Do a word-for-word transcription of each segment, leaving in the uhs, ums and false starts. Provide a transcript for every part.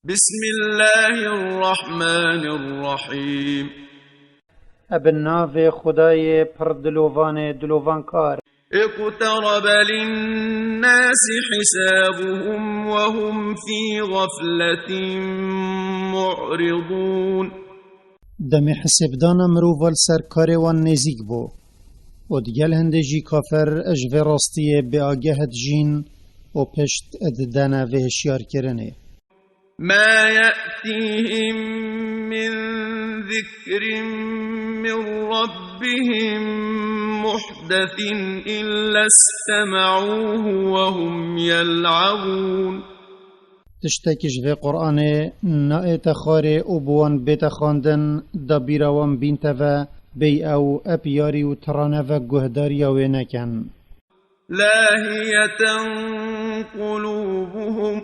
بسم الله الرحمن الرحيم. Ebe navê Xwedayê pir dilovanê dilovankar. اقترب للناس حسابهم وهم في غفلة معرضون. Demê hisêbdana mirova li ser karê wan nêzîk bû. Û digel hindê jî kafir ji vê rastiyê bêageh dijîn û pişt didene vê hişyarkirinê. ما يأتيهم من ذكر من ربهم محدث إلا استمعوه وهم يلعبون. Tiştek ji vê Qur'anê naête xwarê û bi wan bête xwendin, da bîra wan bînte ve, bêy ew ep yarî û tirane ve guhdariya wê nekin. لاهية قلوبهم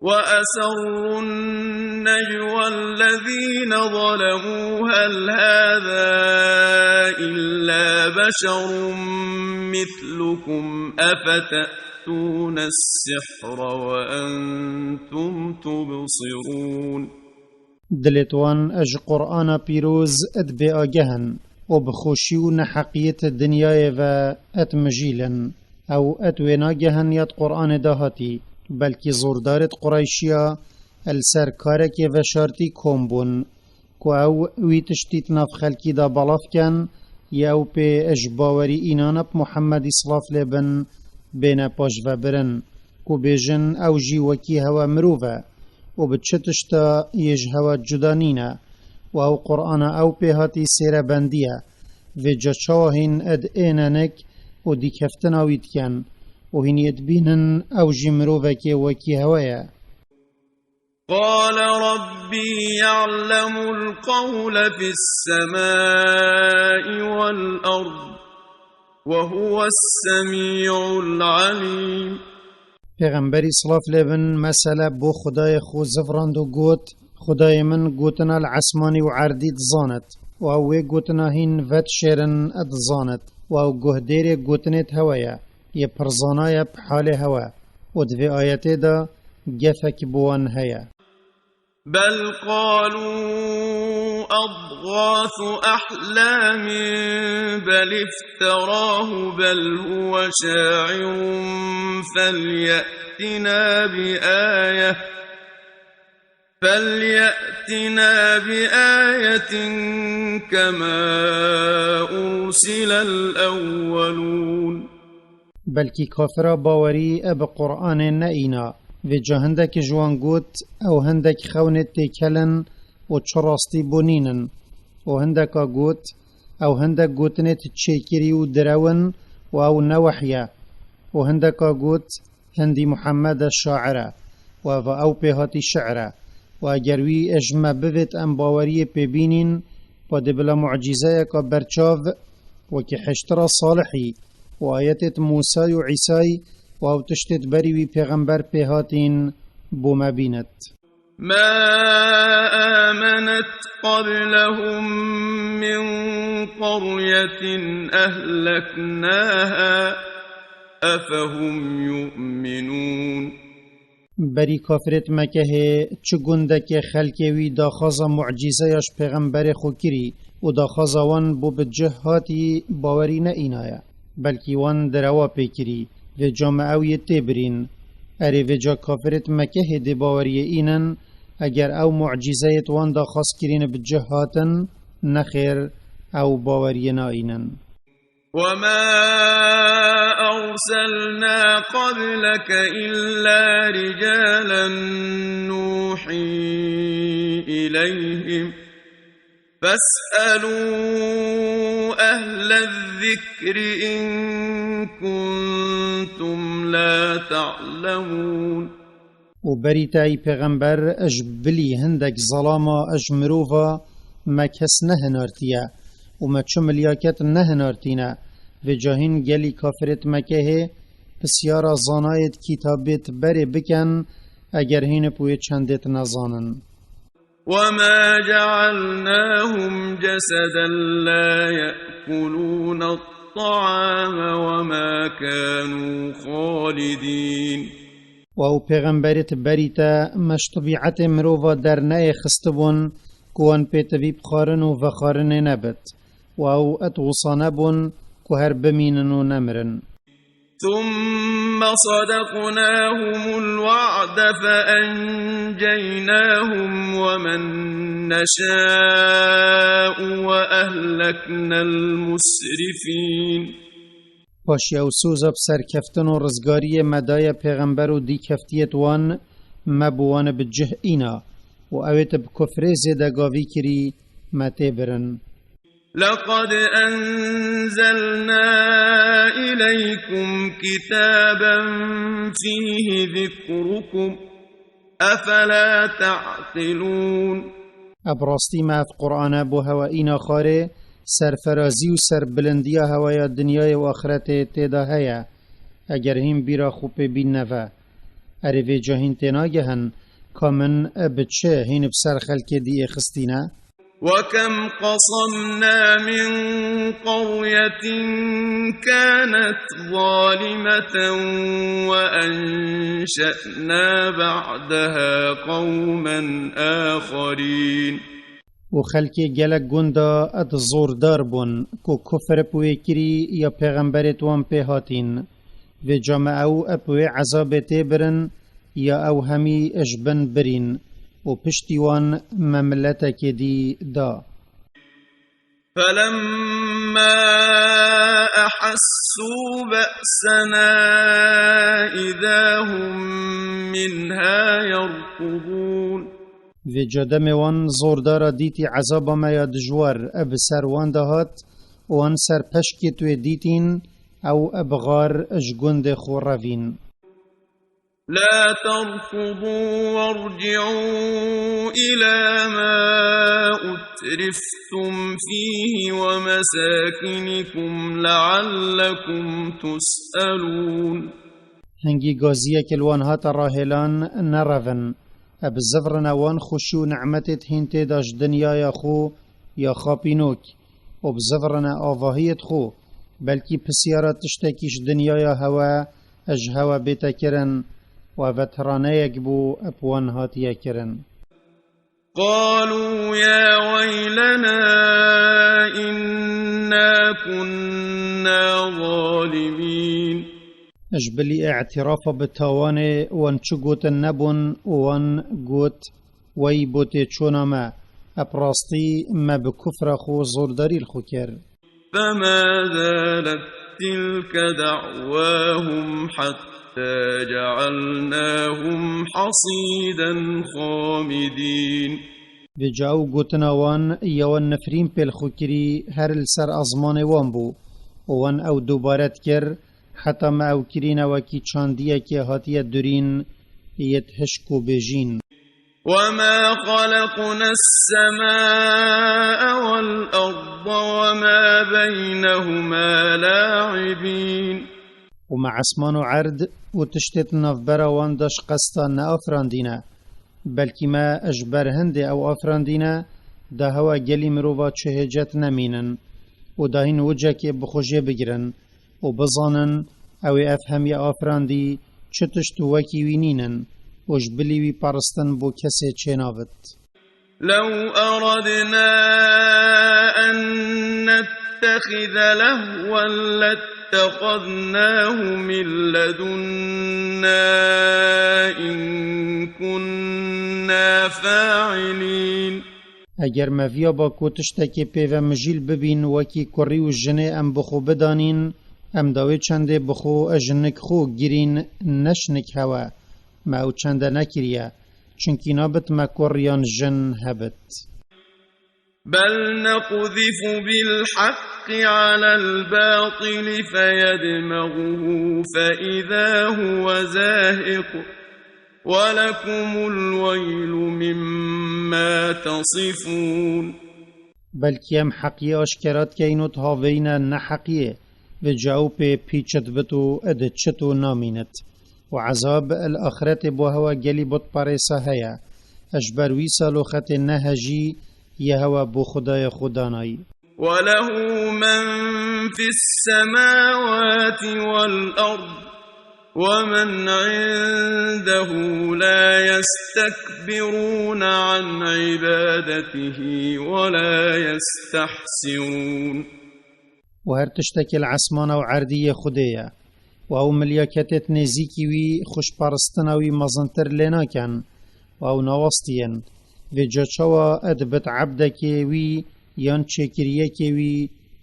وأسروا النجوى الذين ظلموا هل هذا إلا بشر مثلكم أفتأتون السحر وأنتم تبصرون. Dilêt wan ji Qur'ana pîroz et bêageh in û bi xweşî û neheqiyêt dinyayê ve et mijîl in. Ew et wê nagehin ya di Qur'anê de hatî, belkî zordarêt Qureyşiya li ser karekê veşartî kom bûn, ku ew wî tiştî di nav xelkî de belav ken, yê ew pê ji bawerî înana bi Muhemmedî silav lê bin, bêne paşvebirin, ku bêjin ew jî wekî hewe mirov e û bi çi tişta yê ji hewe cuda nîne û ew Qur'ana ew pê hatî sêrebendî ye. Vêca çawa hîn ed êne nik û dîkeftina wî dikin û hîn yê dibînin ew jî mirovekê wekî hewe ye. قال ربي يعلم القول في السماء والأرض وهو السميع العليم. Pêxemberî silav lê bin mesele bo Xwedayê xwe zivrand û got, Xwedayê min gotina li esmanî û erdî dizanit û ew wê gotina hîn vedişêrin dizanit û ew guhdêrê gotinêt hewe ye, yê pirzana ye bi halê hewe û di vê ayetê de gefek bi wan heye. بل قالوا أضغاث أحلام بل افتراه بل هو شاعر فليأتنا بآية، فليأتنا بآية كما أرسل الأولون. Belkî kafira bawerî e bi Qur'anê neîna. Vêca hindek ji wan got, ew hindek xewnê têkel in û çi rastî bo nînin. Û hindeka got, ew hindek gotinê ti çêkirî û direw in û ew ne wehy e. Û hindeka got, hindî Muhammed e şair e û eva ew pê hatî şi'ir e. Û eger wî ji me bivêt em baweriyê pê bînîn, pa dê bila mucîzeyeka berçav, wekî hiştira Salihî û ayetêt Mûsay û Îsay û ew tiştêt berî wî pêxember pê hatîn bo me bînit. ما آمنت قبلهم من قرية أهلكناها أفهم يؤمنون. Berî kafirêt Mekehê çi gundekê xelkê wî daxwaza mucîzeya ji pêxemberê xwe kirî û daxwaza wan bo bi cih hatî bawerî neînaye. Belkî wan direwa pê kirî, vêca me ew yê tê birîn. Erê vêca kafirêt Mekehê dê baweriyê înin, eger ew mucîzeyêt wan daxwaz kirîne bi cih hatin, nexêr ew baweriyê naînin. وما أرسلنا قبلك إلا رجالا نوحي إليهم فاسألوا أهل الذكر إن كنتم لا تعلمون. Û berî te ey pêxember, ji bilî hindek zelama ji mirova me kes nehinartiye û me çi milyaket nehinartîne. Vêca hîn gelî kafirêt Mekehê pisyara zanayêt kitabêt berê bikin, eger hîn bi wê çendêt nezanin. وما جعلناهم جسدا لا يأكلون الطعام وما كانوا خالدين. Û ew pêxemberêt berî te me ji tebîetê mirova derneyê xistibûn, ku wan pê tivî bixwarin û vexwarinê nebit. Û ew et wisa nebûn, ku her bimînin û nemirin. ثم صدقناهم الوعد فأنجيناهم ومن نشاء وأهلكنا المسرفين. Paşî ew soza bi serkeftin û rizgariyê me daye pêxember û dîkeftiyêt wan, me bi wan bi cih îna, û ewêt bi kufrê zêdegavî kirî, me tê birin. لقد أنزلنا إليكم كتابا فيه ذكركم أفلا تعقلون. Ev rastî me ev Qur'ane bo hewe îna xwarê, serferazî û serbilindiya heweya dinyayê û axretê tê de heye. Eger hîn bîra xwe pê bîn neve. Erê vê ca hîn tê nagehin, ka min e bi çi hîn bi ser xelkê dî êxistîne? وكم قصمنا من قرية كانت ظالمة وأنشأنا بعدها قوما آخرين. Û xelkê gelek gunda et zordar bûn, ku kufr bi wê kirî ya pêxemberêt wan pê hatîn. Vê ca me ew bi wê ezabê tê birin, ya ew hemî ji bin birîn û piştî wan me miletekê dî da. فلما أحسوا بأسنا إذا هم منها يركضون. Vê ca demê wan zordara dîtî ezaba me ya dijwar bi ser wan de hat, û wan ser peşkê wê dîtîn, ew bi xar ji gundê xwe revîn. لا تركضوا وارجعوا إلى ما أترفتم فيه ومساكنكم لعلكم تسألون. Hingî gaziyek li wan hate rahêlan, nerevin. E bi zivrine wan xweşî û nimetêt hîn tê de ji dinyaya xwe ya xapînok û bi zivrine avahiyêt xwe, belkî pisyara tiştekî ji dinyaya hewe ji hewe bête kirin û ev tiraneyek bû bi wan hatiye kirin. قالوا يا ويلنا إنا كنا ظالمين. Ji bilî îtirafa bi tawanê wan çi gotin nebûn û wan got, Wey bo têçûna me, e bi rastî me bi kufra xwe zordarî li xwe kir. فما زالت تلك دعواهم حتى جعلناهم حصيدا خامدين. Vêca ew gotina wan ya wan nifrîn pê li xwe kirî her li ser ezmanê wan bû û wan ew dubare dikir, heta me ew kirîne wekî çandiyekê hatiye durîn, yêt hişk û bêjîn. وما خلقنا السماء والأرض وما بينهما لاعبين. Û me esman û erd û tiştêt navbera wan de ji qesta neafirandîne. Belkî me ji ber hindê ew afirandîne, da hewa gelî mirova çi hêcet nemînin. Û da hîn wicekê bi xwe jê bigirin. û bizanin, ew ê ev hemiye afirandî çi tişt û wekî wî nînin û ji bilî wî paristin bo kesê çênabit. لو أردنا أن نتخذ لهوا لاتخذناه من لدنا إن كنا فاعلين. Eger me viyaba ku tiştekê pê ve mijîl bibîn wekî kurî û jinê em bi xwe bidanîn, em da wê çendê bi xwe ji nik xwe girîn, ne ji nik hewe. Me ew çende nekiriye, çunkî nabit me kur yan jin hebit. بل نقذف بالحق على الباطل فيدمغه فإذا هو زاهق. ولكم الويل مما تصفون. Belkî em heqiyê aşkera dikeyn û dihaveyne neheqiyê, vêca ew pê pîçit bit û id çit û namînit. Û ezab li axretê bo hewa gelî butperêsa heye. Ji ber wî saloxetê nehejî yê hewa bo xudaya xwe danayî. وله من في السماوات والأرض ومن عنده لا يستكبرون عن عبادته ولا يستحسرون. û her tiştekê li esmana û erdî yê Xwedê ye. Û ew milyaketêt nêzîkî wî xweşparistina wî mezintir lê nakin. Û ew nawastiyên. Vêca çawa dibit ebdekê wî yan çêkiriyekê wî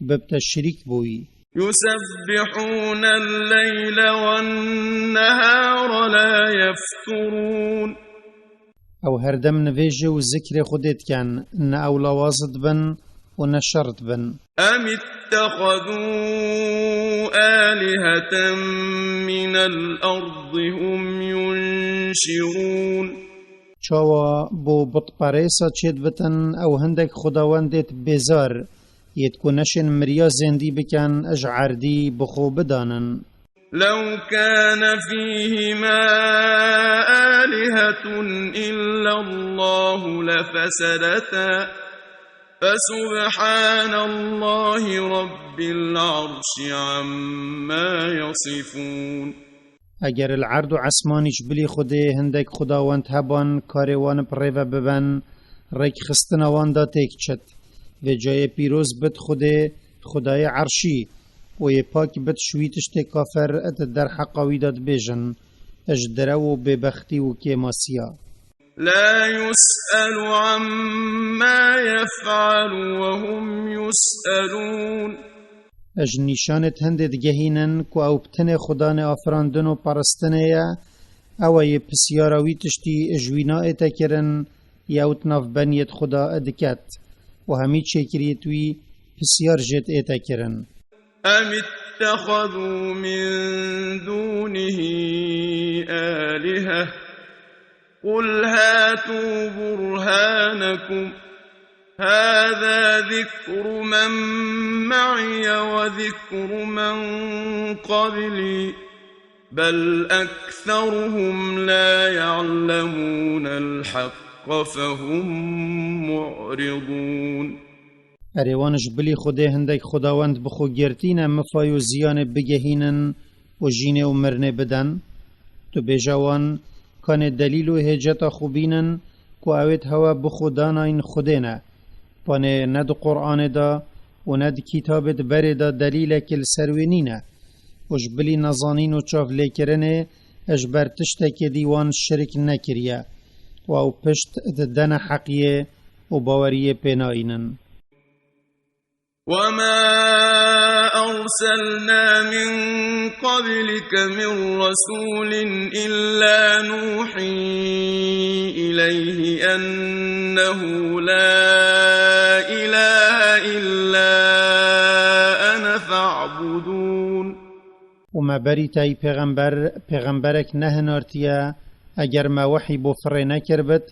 bibte şirîk bo wî. يسبحون الليل والنهار لا يفترون. Ew herdem nivêjê û zikrê Xwedê dikin, ne ew lawaz dibin û ne şer dibin. أم اتخذوا آلهة من الأرض هم ينشرون. Çawa bo butperêsa çêdibitin ew hindek xwedawendêt bêzar, yêt ku neşên miriya zêndî bikin, ji erdî bi xwe bidanin. لو كان فيهما آلهة إلا الله لفسدتا فسبحان الله رب العرش عما يصفون. Eger li erd û esmanî ji bilî Xwedê hindek xwedawend heban karê wan bi rê ve bibin, rêkxistina wan da têk çit. Vê cayê pîroz bit Xwedê, Xwedayê erşî, û yê pak bit ji wî tiştê kafir di derheqa wî de dibêjin, ji direw û bêbextî û kêmasiya. لا يسأل عما يفعل وهم يسألون. Ji nîşanêt hindê digehînin ku ew bi tenê Xudanê afirandin û peristinê ye, ew ê yê pisyara wî tiştî ji wî naête kirin, ye ew di nav beniyêt Xuda diket û hemî çêkiriyêt wî pisyar jêt ête kirin. أم اتخذوا من دونه آلهة قل هاتوا برهانكم هذا ذكر من معي وذكر من قبلي بل أكثرهم لا يعلمون الحق فهم معرضون. Erê wan ji bilî Xwedê hindek xwedawend bi xwe girtîne mifa yo ziyanê bigehînin û jînê û mirinê bidin? Tu bêje wan, kanê delîl û hêceta xwe bînin ku ewêt hewe bi xwe danayîn Xwedê ne. Panê ne di Quranê de û ne di kitabê di berê de delîlekê li ser wê nîne. Û ji bilî nezanîn û çavlêkirinê ji ber tiştekê dî wan şirik nekiriye. Û ew pişt didene heqiyê û baweriyê pê nayînin. وما أرسلنا من قبلك من رسول إلا نوحي إليه أنه لا إله إلا أنا فاعبدون. û me berî te yî pêxember, pêxemberek nehinartiye, eger me wehî bo firê nekiribit,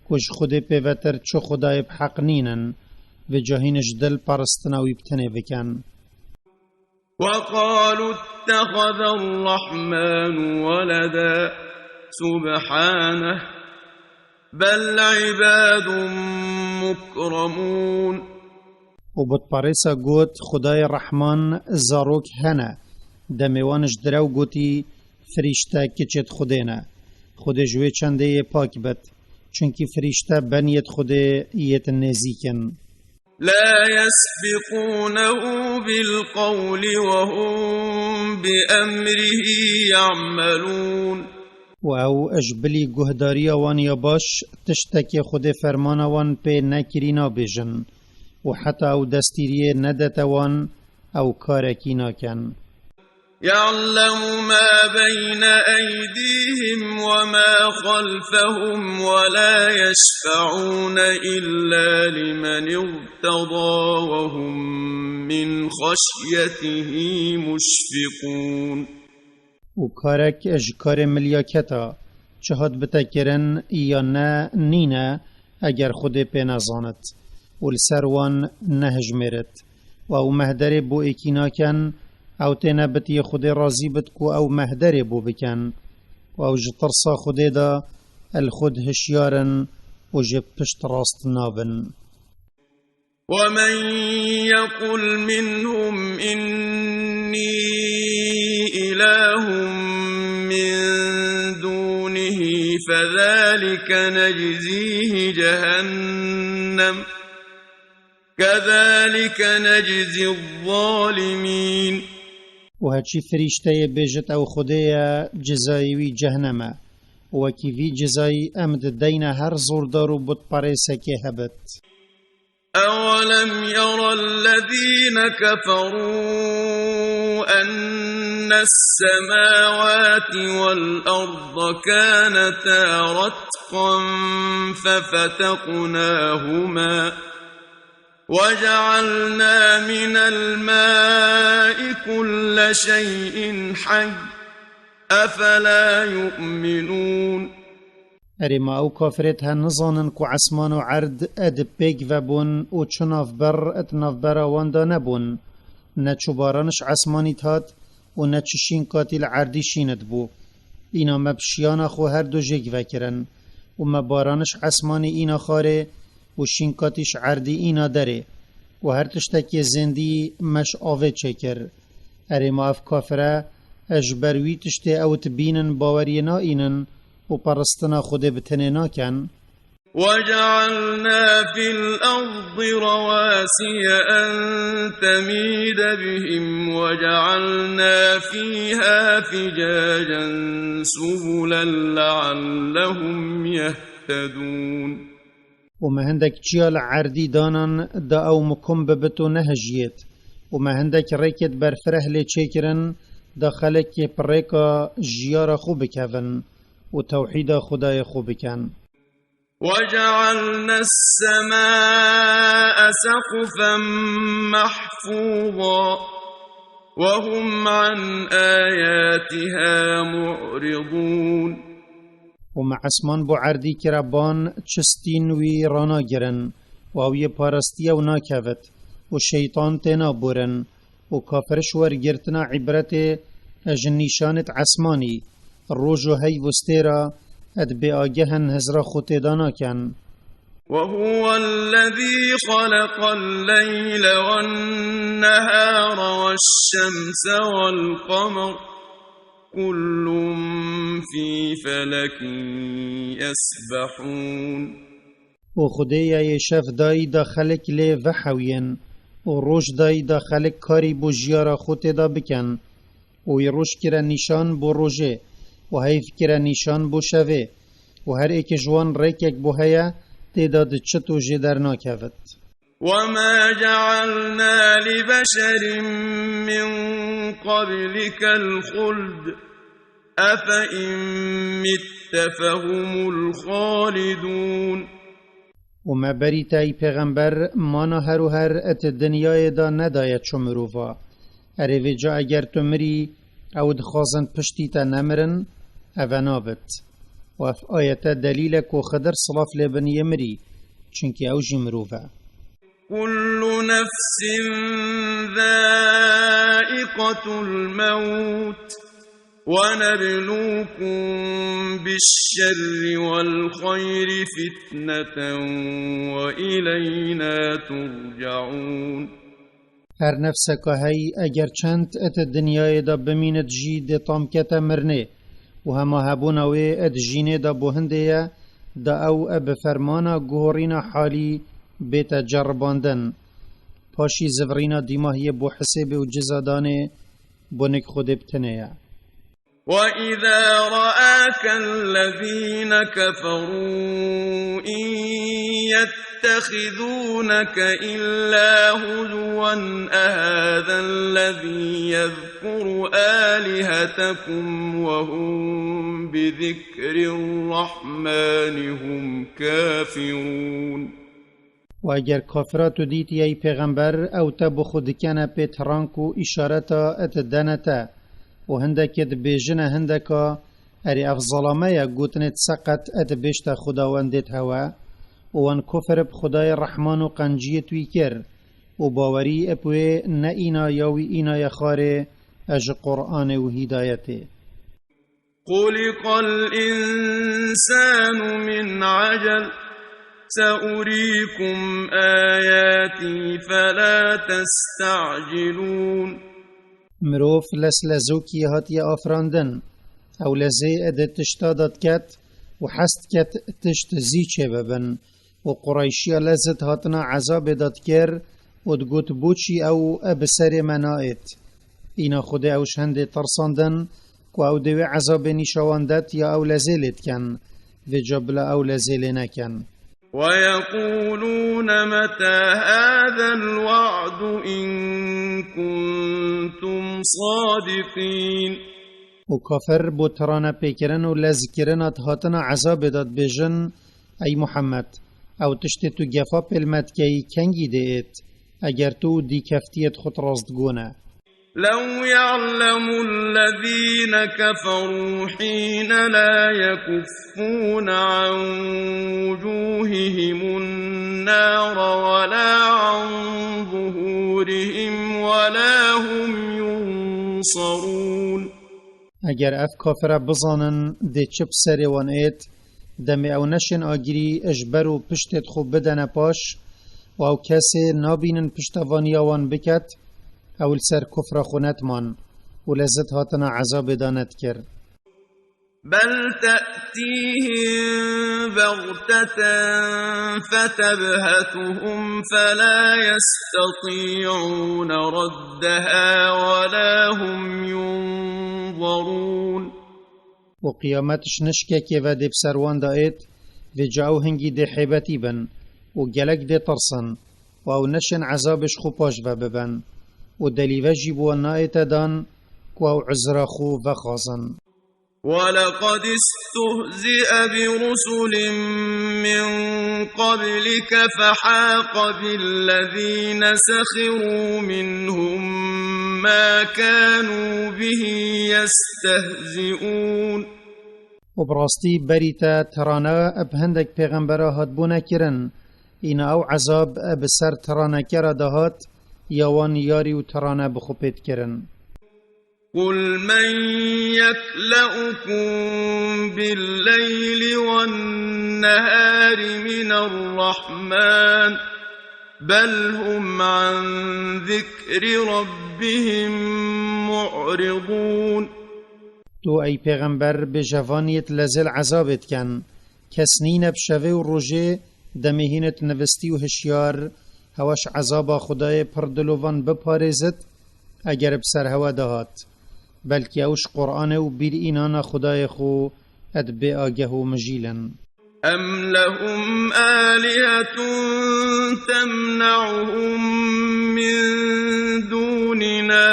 ku ji Xwedê pêvetir çi Xwedayê bi heq nînin, vêca hîn ji dil peristina wî bi tenê bikin. وقالوا اتخذ الرحمن ولدا سبحانه بل عباد مكرمون. û butperêsa got, Xwedayê Rehman zarok hene. Demê wan ji direw gotî, Firîşte kiçêt Xwedê ne. Xwedê ji wê çendê yê pak bit. Çunkî firîşte beniyêt Xwedê yêt nêzîk in. لا يسبقونه بالقول وهم بأمره يعملون. û ew ji bilî guhdariya wan ya baş tiştekê Xwedê fermana wan pê nekirî nabêjin û heta ew destîriyê nedete wan ew karekî nakin. يعلم ما بين أيديهم وما خلفهم ولا يشفعون إلا لمن ارتضى وهم من خشيته مشفقون. û karek ji karê milyaketa, çi hat bite kirin ya ne nîne, eger Xwedê pê nezanit û li ser wan nehijmêrit. Û ew mehderê bo êkî nakin, ew têne bitiyê Xwedê razî bit ku ew mehderê bo bikin. Û ew ji tirsa Xwedê de li xwe dihişyar in û ji pişt rast nabin. ومن يقل منهم إني إله فذلك نجزيه جهنم، كذلك نجزي الظالمين. û heçî firîşteyê bêjit ew Xwedê ye, cizayê wî cehneme. Û wekî vî cizayî em dideyne her zordar û butperêsekê hebit. أولم ير الذين كفروا أن السماوات والأرض كانتا رتقا ففتقناهما وجعلنا من الماء كل شيء حي، أفلا يؤمنون. Erê, ma ew kafirêt he nizanin ku esman û erd ed pêk vebûn û çi navber ed navbera wan de nebûn? Ne çi baran ji esmanî dihat û ne çi şînkatî li erdî şîn dibû. Îna me bi şiyana xwe her du jêk vekirin û me baran ji esmanî îna xarê û şînkatî ji erdî îna derê û her tiştekê zêndî me ji avê çêkir. Erê, ma ev kafire, e, ji ber wî tiştê ew dibînin baweriyê naînin û peristina Xwedê bi tenê nakin? وجعلنا في الأرض رواسي أن تميد بهم وجعلنا فيها فجاجا سبلا لعلهم يهتدون. û me hindek çiya li erdî danan da ew mikum bibit û nehijiyêt. Û me hindek rêkêt berfireh lê çêkirin, da xelekê bi rêka jiyara xwe bikevin û tewhîda Xwedayê xwe bikin. وجعلنا السماء سقفا محفوظا وهم عن آياتها معرضون. û me esman bo erdî kire ban, çi stîn wî ranagirin û ew yê parastiye û nakevit û şeytan tê naborin û kafir ji wergirtina îbretê ji nîşanêt esmanî, roj û heyv û stêra, ed bêageh in hizra xwe tê de nakin. وهو الذي خلق الليل والنهار والشمس والقمر كل في فلك يسبحون. û Xwedê ye yê şev dayî da xelek lê vehewiyên û roj dayî da xelek karî bo jiyara xwe tê de bikin. Û wî roj kire nîşan bo rojê û heyv kire nîşan bo şevê û her êkê ji wan rêkek bo heye tê de diçit û jê dernakevit. وما جعلنا لبشر من قبلك الخلد أفإن مت فهم الخالدون. û me berî te, ey pêxember, mana her û her et dinyayê de nedaye çi mirova. Erê vêca eger tu mirî, ew dixwazin piştî te nemirin, eve nabit. Û ev ayete delîl e ku Xidir silav lê bin yê mirî, çimkî ew jî mirov e. كل نفس ذائقة الموت ونبلوكم بالشر والخير فتنة وإلينا ترجعون. Her nefseka hey, eger çend et dinyayê de bimînit jî dê tam kete mirnê û hema hebûna wê et jînê de bo hindê ye, da ew e bi fermana guhorîna halî bête ceribandin. Paşî zivirîna dîmahiyê bo hisêbê û cizadanê bo nik Xwedê bi tenê ye. وإذا رآك الذين كفروا إن يتخذونك إلا هزوا أهذا الذي يذكر آلهتكم وهم بذكر الرحمن هم كافرون. Û eger kafira tu dîtî, ey pêxember, ew te bi xwe dikene pê tirank û îşareta et dene te û hindekê dibêjine hindeka, erê ev zelame ye, gotinê seqet et bêjte Xwedawendêt hewe û wan kufir bi Xwedayê Rehman û qenciyêt wî kir û bawerî bi wê ne îna ya wî îna ye xarê e ji Qur'anê û hîdayetê. خلق الإنسان من عجل سأريكم آياتي فلا تستعجلون. Mirov leslezokî hatiye afirandin. Ew lezê ê di tişta de diket, û hez diket tişt zî çêbibin. Û Qureyşiya Lezid hatina ezabê de dikir û digot, boçî ew e bi serê me naêt? Îna Xwedê ew ji hindê tirsandin ku ew dê wê ezabê nîşa wan det ya ew lezê lê dikin, vêca bila ew lezê lê nekin. ويقولون متى هذا الوعد إن كنتم صادقين. û kafir bo tirane pêkirin û lezkirina hatina ezabê de dibêjin, ey Muhammed, ew tiştê tu gefa pêl me dikeyî kengî dê êt, eger tu dîkeftiyêt xwe rastgo ne? لو يعلم الذين كفروا حين لا يكفون عن وجوههم النار ولا عن ظهورهم ولا هم ينصرون. Eger ev kafire bizanin dê çi bi serê wan êt, demê ew neşên agirî ji ber û piştêt xwe bidene paş û ew kesê nabînin piştevaniya wan biket, ew li ser kufra xwe netman û lezet hatina ezabê de nedikir. بل تأتيهم بغتة فتبهتهم فلا يستطيعون ردها ولا هم ينظرون. û qiyamet ji nişkekê ve dê bi ser wan de êt, vêca ew hingî dê hêbetî bin û gelek dê tirsin û ew neşên ezabê ji xwe paş ve bibin û delîve jî bi wan naête dan ku ew uzra xwe vexwazin. ولقد استهزئ برسل من قبلك فحاق بالذين سخروا منهم ما كانوا به يستهزئون. û bi rastî berî te tirane bi hindek pêxembera hatbûne kirin, îna ew ezab bi ser tiranekera de hat, ya wan yarî û tirane bi xwe pê dikirin. قل من يكلؤكم بالليل والنهار من الرحمن بل هم عن ذكر ربهم معرضون. Tu, ey pêxember, bêje van yêt lezêl ezabê diken. Kes nîne bi şevê û rojê, demê hînit nivistî û hişyar, hewa ji ezaba Xwedayê pir dilovan biparêzit, eger bi ser hewe de hat. Belkî ew ji Qur'anê û bîr înana Xwedayê xwe et bê ageh û mijîl in. أم لهم آلهة تمنعهم من دوننا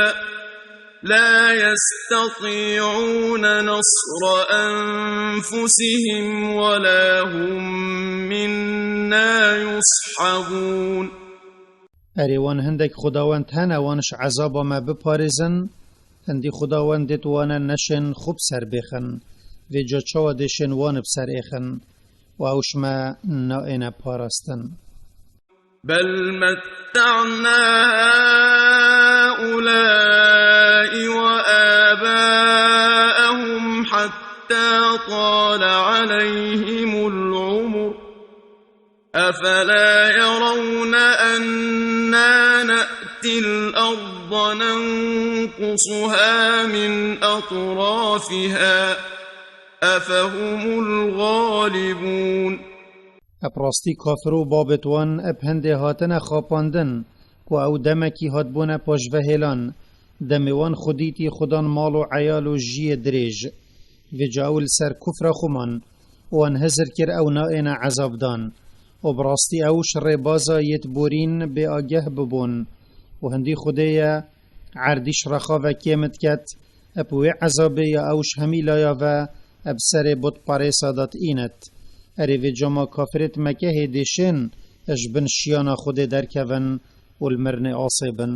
لا يستطيعون نصر أنفسهم ولا هم منا يصحبون. Erê, wan hindek xwedawend hene, wan ji ezaba me biparêzin? Hindî xwedawendêt wane neşên xwe bi ser bêxin. Vêca çawa dê şên wan bi ser êxin? Û ew ji me naêne parastin. بل متعنا هؤلاء وآباءهم حتى طال عليهم العمر أفلا يرون أنا نأتي الأرض ننقصها من أطرافها أفهم الغالبون. Bi rastî kafir û babêt wan bi hindê hatine xapandin ku ew demekî hatbûne paşvehêlan, demê wan xwe dîtî xudan mal û eyal û jiyê dirêj. Vêca ew li ser kufra xwe man û wan hizir kir ew naêne ezabdan. Û bi rastî ew ji rêbaza yêt borîn bê ageh bibûn. Û hindî Xwedê ye, erdî ji rexa ve kêm diket, bi wê ezabê ya ew ji hemî laya ve bi serê butperêsa de diînit. Erê, vêca ma kafirêt Mekehê dê şên ji bin şiyana Xwedê derkevin û li mirinê asê bin.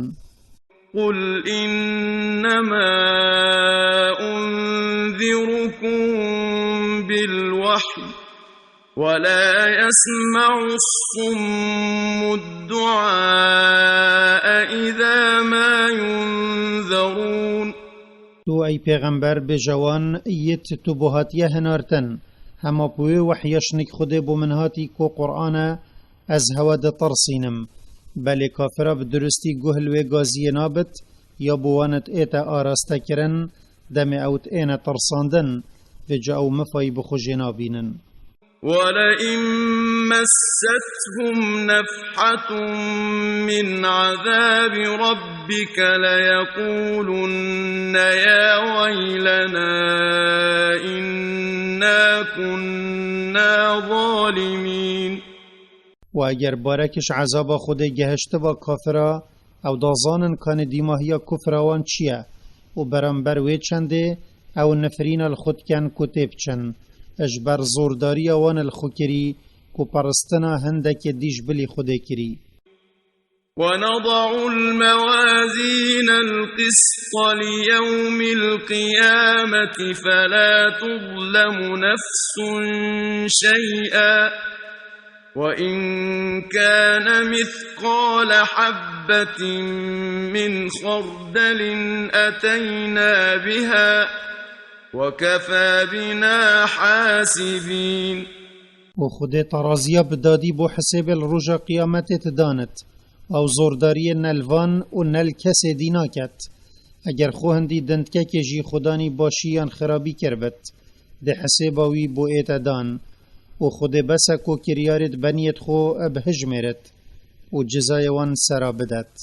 قل إنما أنذركم بالوحي ولا يسمع الصم الدعاء إذا ما ينذرون. Tu, ey pêxember, bêje wan, yêt tu bo hatiye hinartin, hema bi wê wehya ji nik Xwedê bo min hatî ku Qur'an e, ez hewe ditirsînim. Belê kafira bi durustî guh li wê gaziyê nabit, ya bo wan diête arastekirin, demê ew diêne tirsandin. vêca ew mifayî bi xwe jê nabînin. ولئن مستهم نفحة من عذاب ربك ليقولن يا ويلنا إنا كنا ظالمين. Û eger barekiş ezaba Xwedê gehiştiba kafira, ew dazanin kanê dîmahiya kufra wan çi ye û beramber wê çendê ew nifrîna li xwe dikin ku tê biçin, ji ber zordariya wan li xwe kirî ku peristina hindekê dî ji bilî Xwedê kirî. ونضع الموازين القسط ليوم القيامة فلا تظلم نفس شيئا وإن كان مثقال حبة من خردل أتينا بها وكفى بنا حاسبين. Û Xwedê teraziya bi dadî bo hisêbê li roja qiyametê didanit. Ew zordariyê ne li van û ne li kesê dî naket. Eger xwe hindî dindkekê jî xudanî başî yan xirabî kiribit, dê hisêba wî bo ê te dan. Û Xwedê bes e ku kiryarê di beniyê xwe bihijmêrit û cizayê wan sera bidet.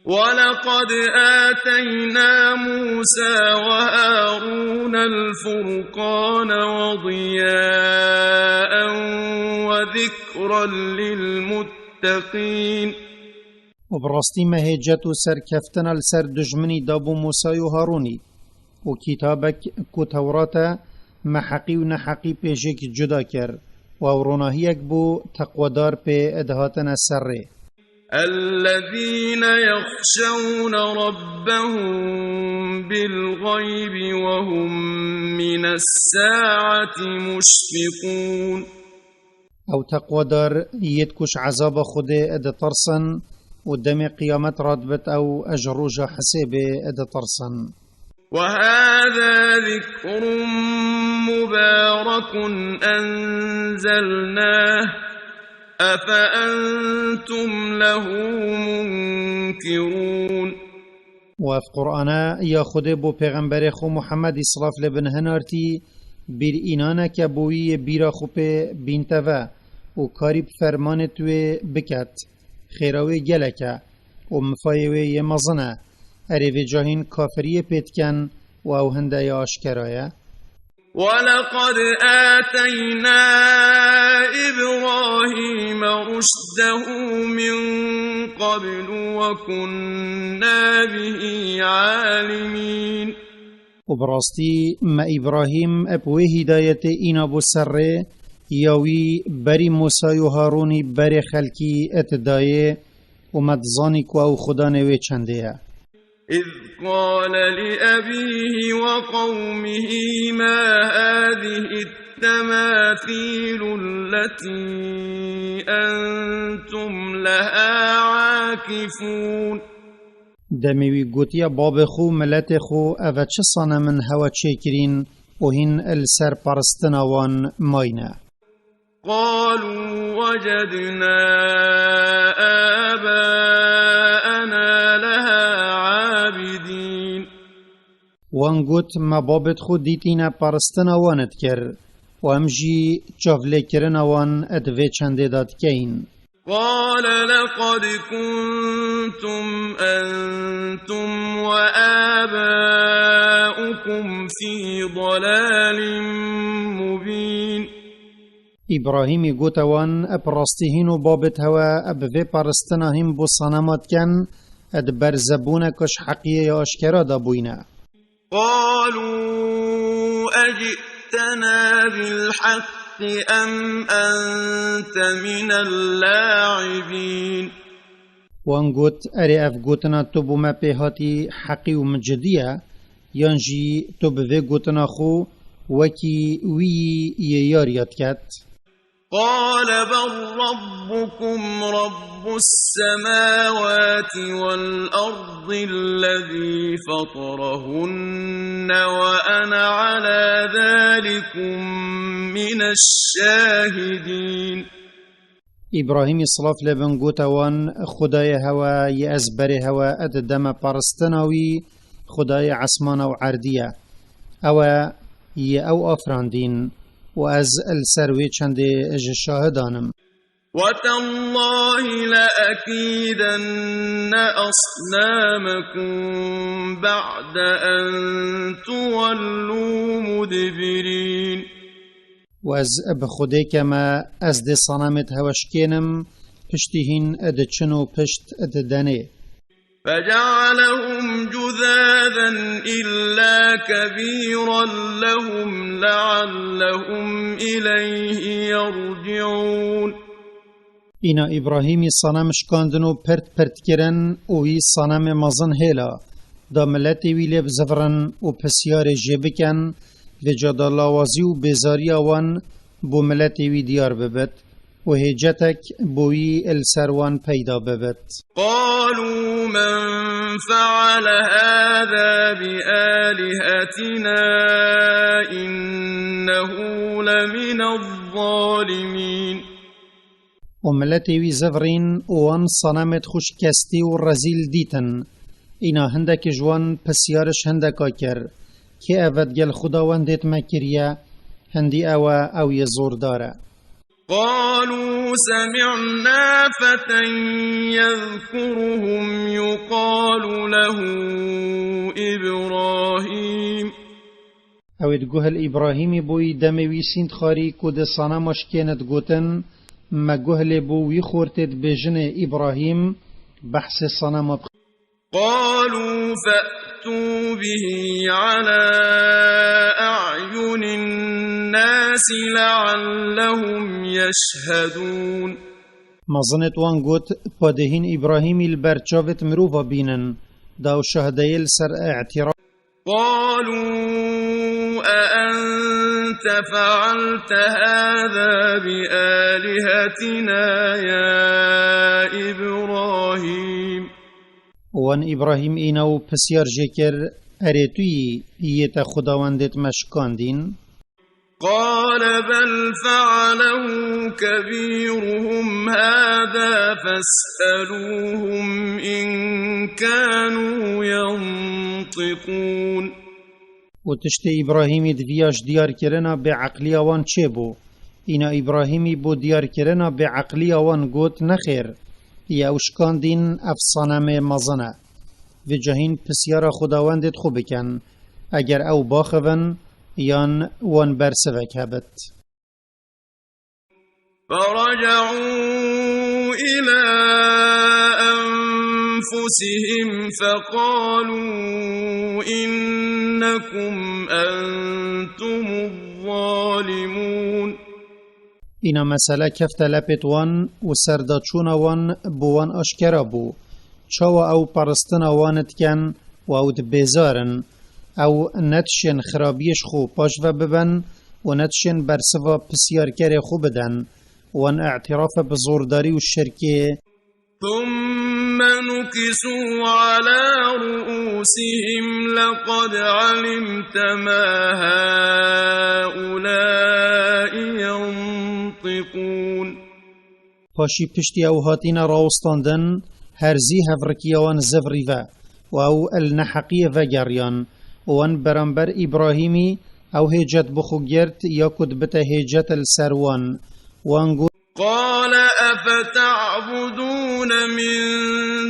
ولقد آتينا موسى وهارون الفرقان وضياء وذكرا للمتقين. Û bi rastî me hêcet û serkeftina li ser dijminî dabû Mûsay û Harûnî. Û kitabek ku Tewrat e, me heqî û neheqî pê jêk cuda kir. Û ew ronahiyek bû teqwedar pê dihatine ser rê. الذين يخشون ربهم بالغيب وهم من الساعة مشفقون. Ew teqwedar yêt ku ji ezaba Xwedê ditirsin û demê qiyamet radibit ew ji roja hisêbê ditirsin. وهذا ذكر مبارك أنزلناه أفأنتم له منكرون. Û ev Qur'ana ya Xwedê bo pêxemberê xwe Muhemmedî silav lê bin hinartî, bîr înaneke bo wî yê bîra xwe pê bînte ve û karî bi fermanê tu wê biket. Xêra wê gelek e û mifayê wê yê mezin e. Erê vêca hîn kafiriyê pê dikin û ew hinde ya aşkera ye. ولقد آتينا إبراهيم رشده من قبل وكنا به عالمين. Û bi rastî me Îbrahîm bi wê hîdayetê îna bû ser rê, ya wî berî Mûsay û Harûnî berê xelkî didayê û me dizanî ku ew Xudanê wê çendê ye. إذ قال لأبيه وقومه ما هذه التماثيل التي أنتم لها عاكفون. Demê wî gotiye babê xwe û miletê xwe, ev e çi sanemin hewe çêkirîn û hîn li ser peristina wan mayne? قالوا وجدنا آباءنا لها عابدين. Wan got, me babêt xwe dîtîne peristina wan dikir û em jî çavlêkirina wan di vê çendê de dikeyin. قال لقد كنتم أنتم وآباؤكم في ضلال مبين. Îbrahîmî gote wan, bi rastî hîn û babêt hewe bi vê peristina hîn bo sanema dikin, di berzebûneke ji heqiyê ya aşkera de bûyne. قالوا أجئتنا بالحق أم أنت من اللاعبين. Wan got, erê ev gotina tu bo me pê hatî heqî û min cidî ye, yan jî tu bi vê gotina xwe wekî wî yî yê yariya diket? قال بل ربكم رب السماوات والأرض الذي فطرهن وأنا على ذلكم من الشاهدين. Îbrahîmî silav lê bin gote wan, Xwedayê hewe yê ez berê hewe di deme peristina wî, Xwedayê esmana û erdî ye. Ew e yê ew afirandîn û ez li ser wê çendê ji şahidan im. وتالله لأكيدن أصنامكم بعد أن تولوا مدبرين. û ez bi Xwedê keme, ez dê sanamêt hewe şikênim, piştî hîn diçin û pişt didenê. فجعلهم جذاذا إلا كبيرا لهم لعلهم إليه يرجعون. Îna Îbrahîmî sanam şikandin û pirt pirt kirin û wî sanamê mezin hêla, da miletê wî lê bizivirin û pisyarê jê bikin, vêca da lawazî û bêzariya wan bo miletê wî diyar bibit û hêcetek bo wî li ser wan peyda bibit. قالوا من فعل هذا بآلهتنا إنه لمن الظالمين. û miletê wî zivirîn û wan sanamêt xwe şikestî û rezîl dîtin. Îna hindekî ji wan pisyar ji hindeka kir, kê ev ve digel Xwedawendêt me kiriye, hindî ew e, ew yê zordar e. قالوا سمعنا فتى يذكرهم يقال له إبراهيم. Ew ê di guhil Îbrahîmî bûyî demê wî sînd xwarî ku di sanama şikêne digotin, me guh lê bû wî xortê dibêjinê Îbrahîm, behsê sanama bixê. قالوا فأتوا به على أعين الناس لعلهم يشهدون. Mezinêt wan got, padê hîn Îbrahîmî li ber çavêt mirova bînin, da ew şahdeyê li ser îtiraf. قالوا أأنت فعلت هذا بآلهتنا يا إبراهيم. Wan Îbrahîm îna û pisyar jê kir, erê tu yî yê te Xwedawendêt me şikandîn? قال بل فعله كبيرهم هذا فاسألوهم إن كانوا ينطقون. û tiştê Îbrahîmî di viya ji diyarkirina bêeqliya wan çêbû. Îna Îbrahîmî bo diyarkirina bêeqliya wan got, nexêr, yê ew şikandîn ev sanemê mezin e. Vêca hîn pisyara Xwedawendêt xwe bikin, eger ew baxivin yan wan bersivek hebit. فرجعوا إلى أنفسهم فقالوا إنكم أنتم الظالمون. Îna mesele kefte lepêt wan û serdaçûna wan bo wan aşkera bû. Çawa ew peristina wan dikin û ew dibêzarin? Ew ne dişên xirabiyê ji xwe paş ve bibin û ne dişên bersiva pisyarkerê xwe bidin. Wan îtirafe bi zordarî û şirkê. ثم نكسوا على رؤوسهم لقد علمت ما هؤلاء ينطقون. Paşî piştî ew hatine rawestandin, herzî hevrikiya wan zivirî ve û ew li neheqiyê vegeriyan û wan beramber Îbrahîmî ew hêcet bi xwe girt ya ku dibite hêcet li ser wan. Wan got, قال أفتعبدون من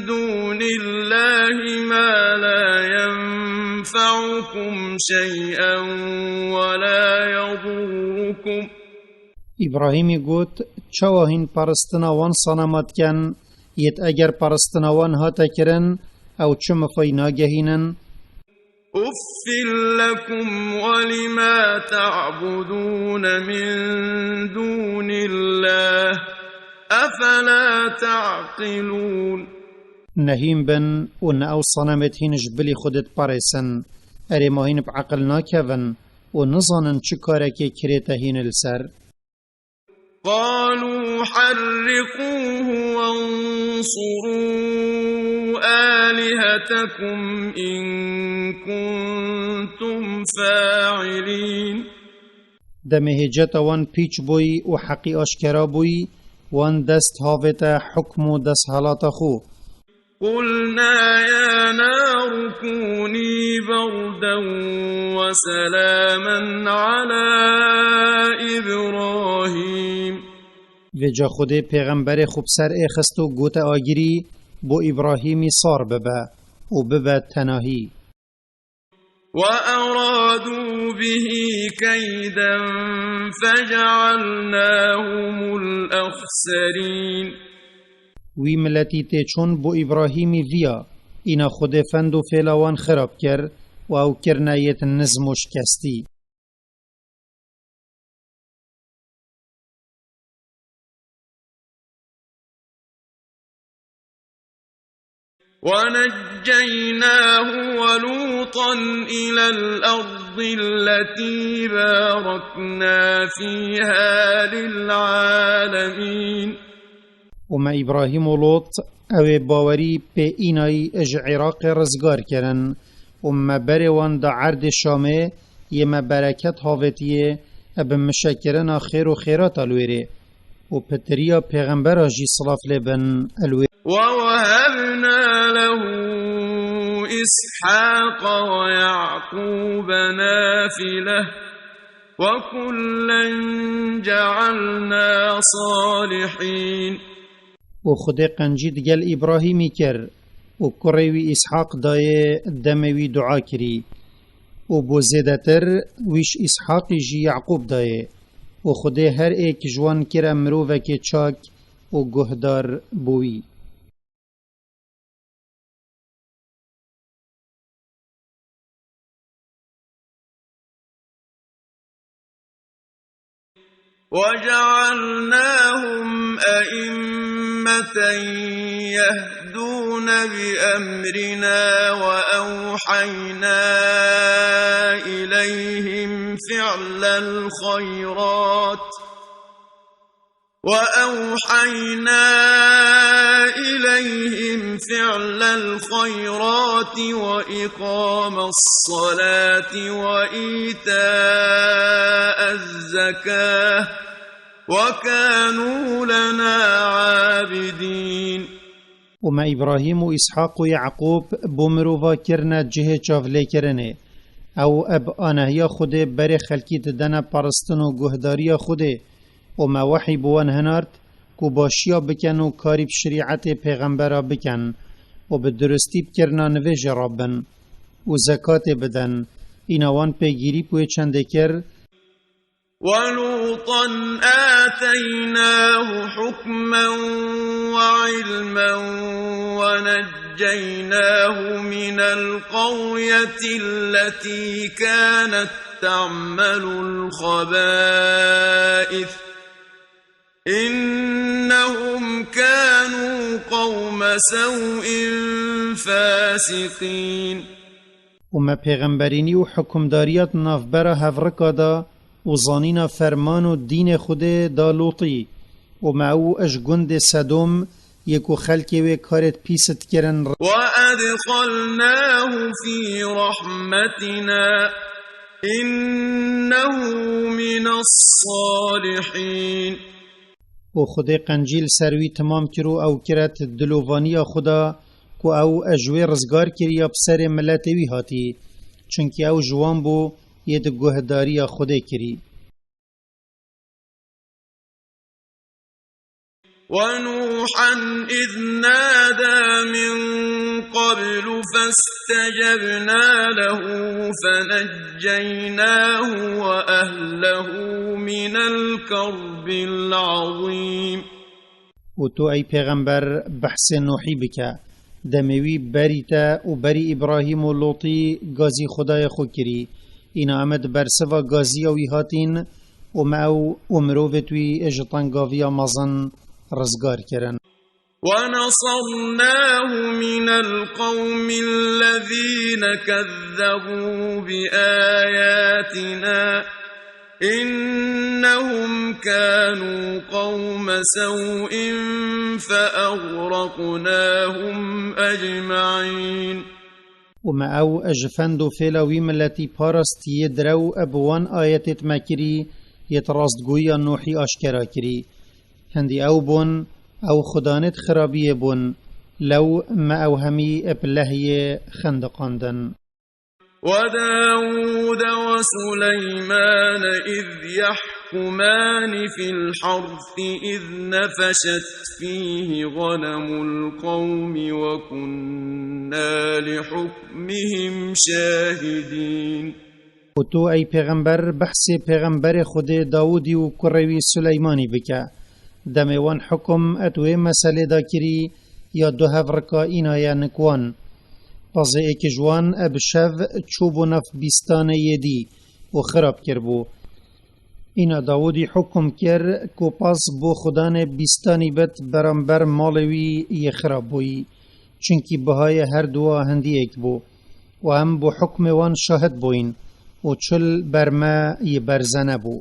دون الله ما لا ينفعكم شيئا ولا يضركم. Îbrahîmî got, çawa hîn peristina wan sanema dikin, yêt eger peristina wan hate kirin, ew çi mifay nagehînin? أف لكم ولما تعبدون من دون الله أفلا تعقلون. Nehîn bin û ne ew sanemêt hîn ji bilî xwe diparêsin. Erê ma hîn bi eqil nakevin û nizanin çi karekê kirête hîn li ser? قالوا حرقوه وانصروا آلهتكم إن كنتم فاعلين. Demê hêceta wan pîç bûyî û heqî aşkera bûyî, wan dest havête hukm û desthilata xwe. قلنا يا نار كوني بردا وسلاما على إبراهيم. Vêca Xwedê pêxemberê xwe bi ser ê xist û gote agirî, bo Îbrahîmî sar bibe û bibe tenahî. وأرادوا به كيدا فجعلناهم الأخسرين. Wî miletî tê çûn bo Îbrahîmî viya, îna Xwedê fend û fêla wan xirab kir û ew kirine yêt nizm û şikestî. ونجيناه ولوطا إلى الأرض التي باركنا فيها للعالمين. Û me Îbrahîm û Lot, ew ê bawerî pê înayî ji Iraqê rizgar kirin û me berê wan da erdê Şamê, yê me bereket havêtiyê, e bi mişekirina xêr û xêrata li wêrê. û pitiriya pêxembera jî silav lê bin el wê. ووهبنا له إسحاق ويعقوب نافلة وكلا جعلنا صالحين. û Xwedê qencî digel Îbrahîmî kir û kurê wî Îshaq dayê demê wî dua kirî. û bo zêdetir wî ji Îshaqî jî Yaqûb dayê. Û Xwedê her êk ji wan kire mirovekê çak û guhdar bo wî. وجعلناهم أئمة يهدون بأمرنا وأوحينا إليهم فعل الخيرات، وأوحينا إليهم فعل الخيرات وإقام الصلاة وإيتاء الزكاة، وكانوا لنا عابدين. û me Îbrahîm û Îshaq û Yaqûb bo mirova kirine cihê çavlêkirinê. Ew eb anehiya Xwedê berê xelkî didene paristin û guhdariya Xwedê. Û me wehî bi wan hinart ku başiya bikin û karî bi şerîetê pêxembera bikin û bi durustî bi kirina nivêjê re bin û zekatê bidin. Îna wan pêgîrî bi wê çendê kir. ولوطا آتيناه حكما وعلما ونجيناه من القرية التي كانت تعمل الخبائث إنهم كانوا قوم سوء فاسقين. û me pêxemberînî û hukimdariya di navbera hevrika de û zanîna ferman û dînê Xwedê da Lûtî, û me ew ji gundê Sedom, yê ku xelkê wê karêt pîs dikirin, وأدخلناه في رحمتنا إنه من الصالحين. û Xwedê qencî li ser wî timam kir û ew kiret dilovaniya Xweda ku ew ji wê rizgar kiriya bi serê miletê wî hatî, çunkî ew ji wan bû yê di guhdariya Xwedê kirî. ونوحا إذ نادى من قبل فاستجبنا له فنجيناه وأهله من الكرب العظيم. û tu, ey pêxember, behsê Nuhî bike. Demê wî berî te û berî Îbrahîm û Lotî gazî Xwedayê xwe kirî. Îna em di bersiva gaziya wî hatîn û me ew û mirovêt wî ji tengaviya mezin rizgar kirin. ونصرناه من القوم الذين كذبوا بآياتنا إنهم كانوا قوم سوء فأغرقناهم أجمعين. û me ew ji fend û fêla wî miletî parast yê direw bi wan ayetêt me kirî, yêt rastgoyiya Nuhî aşkera kirî. Hindî ew bûn, ew xudanêt xirabiyê bûn, Lew me ew hemî bi lehyê xendiqandin. وداود وسليمان إذ يحكمان في الحرث إذ نفشت فيه غنم القوم وكنا لحكمهم شاهدين. û tu, ey pêxember, behsê pêxemberê Xwedê Dawûdî û kurê wî Suleymanî bike. Demê wan hukum et wê meselê de kirî, ya du hevrika îna ye nik wan. Pazê êk ji wan e bi şev çûbû nav bîstanê yê dî û xirab kirbû. Îna Dawûdî hukum kir ku paz bo xudanê bîstanî bit beramber malê wî yê xirab bûyî. Çunkî bihayê her duwa hindiyek bû. Û em bo hukmê wan şahid bûyîn û çil ber me yê berze nebû.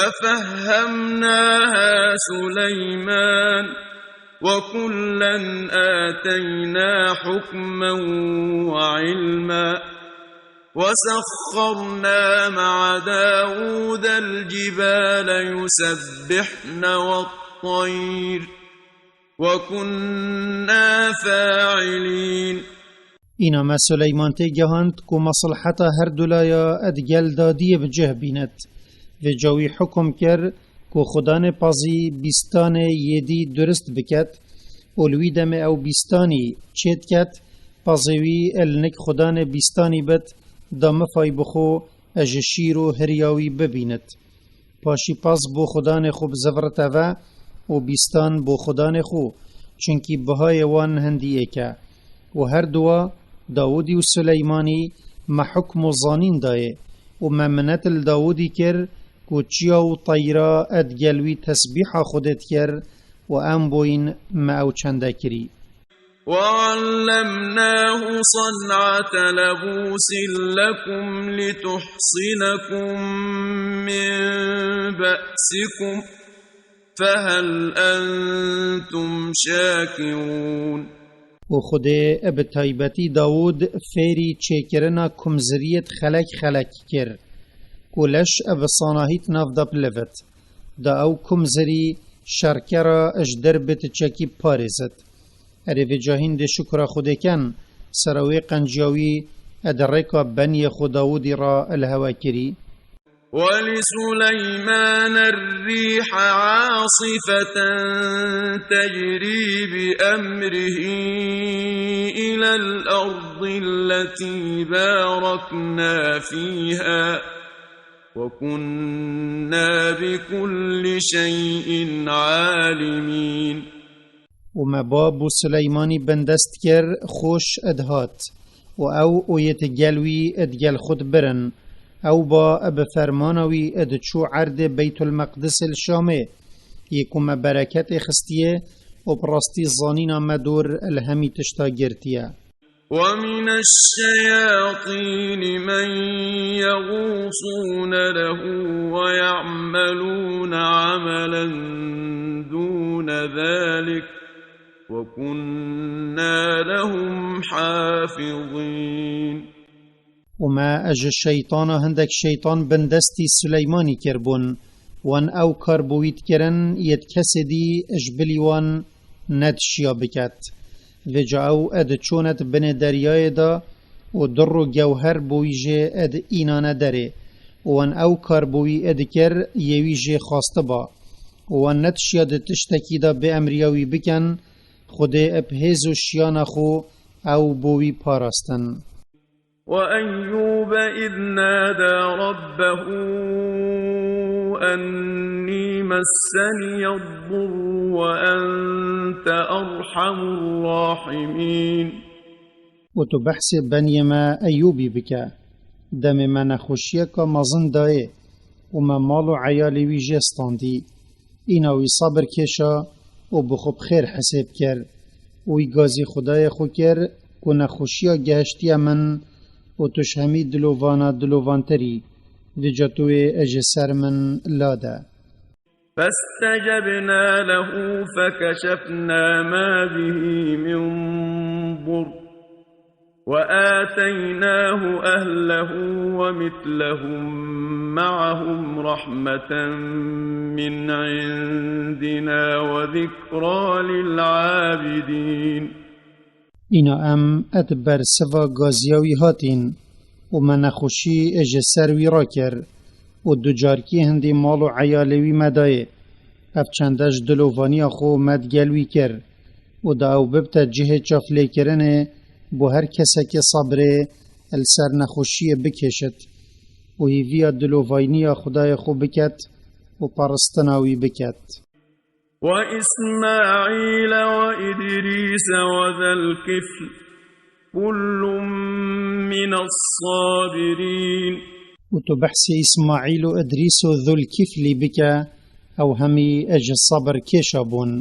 ففهمناها سليمان وكلا آتينا حكما وعلما وسخرنا مع داود الجبال يسبحن والطير وكنا فاعلين. Îna me Suleyman tê gehand ku mesleheta her du laya digel dadiyê bi cih bînit. Vêca wî hukum kir ku xudanê pazî bîstanê yê dî durist biket û li wî demê ew bîstanî çêdiket, pazê wî li nik xudanê bîstanî bit, da mifay bi xwe e ji şîr û hiriya wî bibînit. Paşî paz bo xudanê xwe bizivirite ve û bîstan bo xudanê xwe, çunkî bihayê wan hindiyek e. Û her duwa Dawûdî û Suleymanî me hukm û zanîn dayê û me minet li Dawûdî kir ku çiya û teyra digel wî tesbîha Xwedê dikir û em boyîn me ew çende kirî. وعلمناه صنعة لبوس لكم لتحصنكم من بأسكم فهل أنتم شاكرون؟ û Xwedê bi taybetî Dawûd fêrî çêkirina kumziriyê xelek xelek kir, ku leş bi sanahî di nav de bilivit, da ew kumzirî şerkera ji derb ti çekî parêzit. Erê vêca hîn dê şukra Xwedê ken, sera wê qenciya wî e di rêka beniyê xwe Dawûdî re li hewe kirî. ولسليمان الريح عاصفة تجري بأمره إلى الأرض التي باركنا فيها وكنا بكل شيء عالمين. û me ba bo Suleymanî bindest kir, xweş dihat, û ew û yê digel wî digel xwe dibirin. Ew ba bi fermana wî diçû erdê Beytul Meqdisê li Şamê, yê ku me bereketê xistiye û bi rastî zanîna me dor li hemî tişta girtiye. ومن الشياطين من يغوصون له ويعملون عملا دون ذلك وكنا لهم حافظين. û me ji şeytana hindek şeytan bindestî Suleymanî kirbûn, wan ew kar bo wî dikirin, yê di kesê dî ji bilî wan nedişiya biket. Vêca ew diçûne di binê deryayê de û dir û gewher bo wî jê di înane derê. Û wan ew kar bo wî dikir, yê wî jê xwastiba. Û wan nedişiya di tiştekî de bê emriya wî bikin, Xwedê bi hêz û şiyana xwe ew bo wî parastin. وأيوب إذ نادى ربه أني مسني الضر وأنت أرحم الراحمين. û tu behsê beniyê me Eyûbî bike. Demê me nexweşiyeka mezin dayê û me mal û eyalê wî jê standî. Îna wî sebir kêşa û bi xwe bi xêr hesêb kir. Wî gazî Xwedayê xwe kir ku nexweşiya gehiştiye min û tu ji hemî dilovana dilovantir î. Vêca tu wê ji ser min lade. فاستجبنا له فكشفنا ما به من ضر وآتيناه أهله ومثلهم معهم رحمة من عندنا وذكرى للعابدين. Îna em et bersiva gaziya wî hatîn û me nexweşî ji ser wî rakir û ducarkî hindî mal û eyalê wî me dayê. Ev çende ji dilovaniya xwe me digel wî kir û da ew bibte cihê çavlêkirinê bo her kesekê sebrê li ser nexweşiyê bikêşit û hîviya dilovayniya Xwedayê xwe biket û paristina wî biket. وإسماعيل وإدريس وذا الكفل كل من الصابرين. Û tu behsê Îsmaîl û Idrîs û Zulkîflî bike, ew hemî ji sabir kêşa bûn.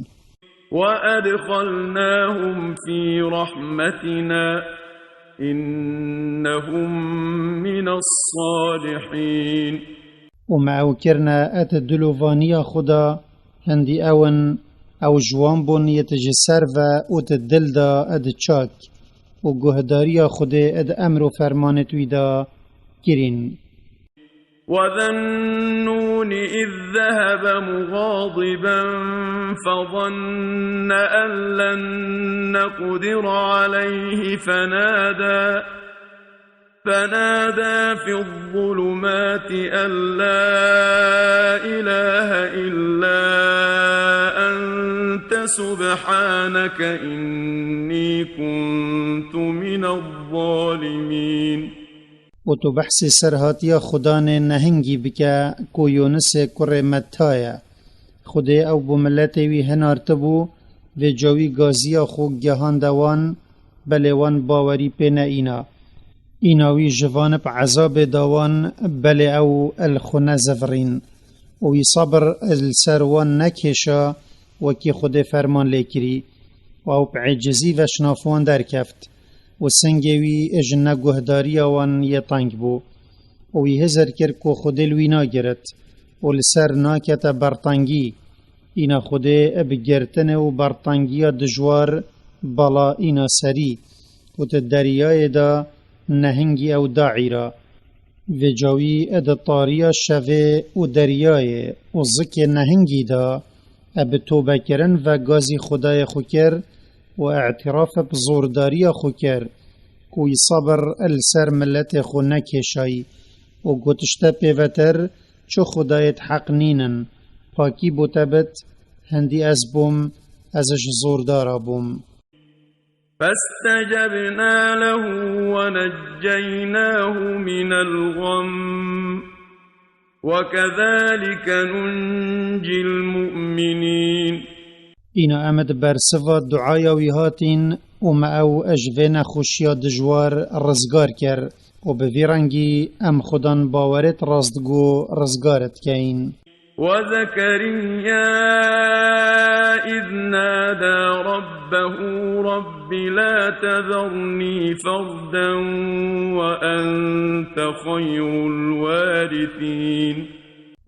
وأدخلناهم في رحمتنا إنهم من الصالحين. Û me ew kirine et dilovaniya Xuda, hindî ew in, ew ji wan bûn yê tu ji ser ve û tu dil da et çak û guhdariya Xudê et emr û fermanê wî da kirîn. وذا النون إذ ذهب مغاضبا فظن أن لن نقدر عليه فنادى، فنادى في الظلمات أن لا إله إلا أنت سبحانك إني كنت من الظالمين. Û tu behsê serhatiya Xudanê nehingî bike ku Yûnisê kurê Metta ye. Xudê ew bo miletê wî hinartibû, vêca wî gaziya xwe gehande wan, belê wan bawerî pê neîna. Îna wî ji van bi ezabê da wan, belê ew li xwe nezivirîn. Û wî sabir li ser wan nekêşa, wekî Xwedê ferman lê kirî, û ew bi êcizî ve ji nav wan derkeft, û singê wî ji neguhdariya wan yê teng bû, û wî hizir kir ku Xwedê li wî nagirit û li ser nakete bertengî. Îna Xwedê bi girtinê û bertengiya dijwar bala îna serî, û di deryayê de nehingî ew da îra. Vêca wî di tariya şevê û deryayê û zikê nehingî de, e bi tobekirin ve gazî Xwedayê xwe kir û îtiraf bi zordariya xwe kir ku wî sabir li ser miletê xwe nekêşayî û got, ji te pêvetir çi Xwedayêt heq nînin, pakî bo te bit, hindî ez bûm, ez ji zordara bûm. فاستجبنا له ونجيناه من الغم وكذلك ننجي المؤمنين. Îna em di bersiva duaya wî hatîn û me ew ji vê nexweşiya dijwar rizgar kir û bi vî rengî em xudan bawerêt rastgo rizgar dikeyn. وزكريا إذ نادى ربه رب لا تذرني فردا وأنت خير الوارثين.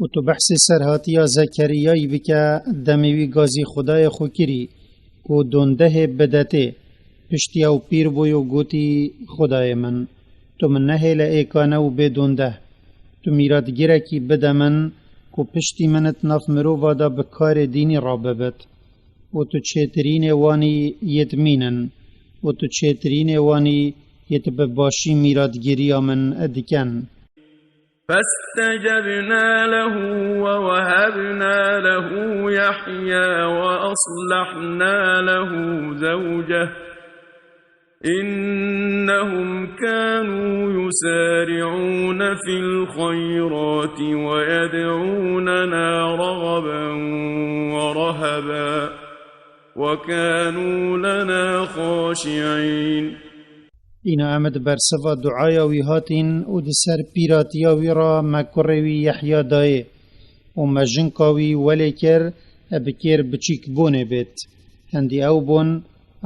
û tu behsê serhatiya Zekeriyayî bike, demê wî gazî Xwedayê xwe kirî, ku dondehê bidetê. Piştî ew pîr bû û gotî, Xwedayê min, tu min nehêle êkane û bê dondeh. Tu mîratgirekî bide min, ku piştî min di nav mirova de bi karê dînî rabibit. Û tu çêtirînê wanî yêt mînin, û tu çêtirînê wanî yêt bi başî mîratgiriya min dikin. فاستجبنا له ووهبنا له يحيى وأصلحنا له زوجه إنهم كانوا يسارعون في الخيرات ويدعوننا رغبا ورهبا وكانوا لنا خاشعين. Îna em di bersiva duaya wî hatîn û di ser pîratiya wî re me kurê wî Yehya dayê û me jinka wî welê kir, e bi kêr biçîkbûnê bêt. Hindî ew bûn,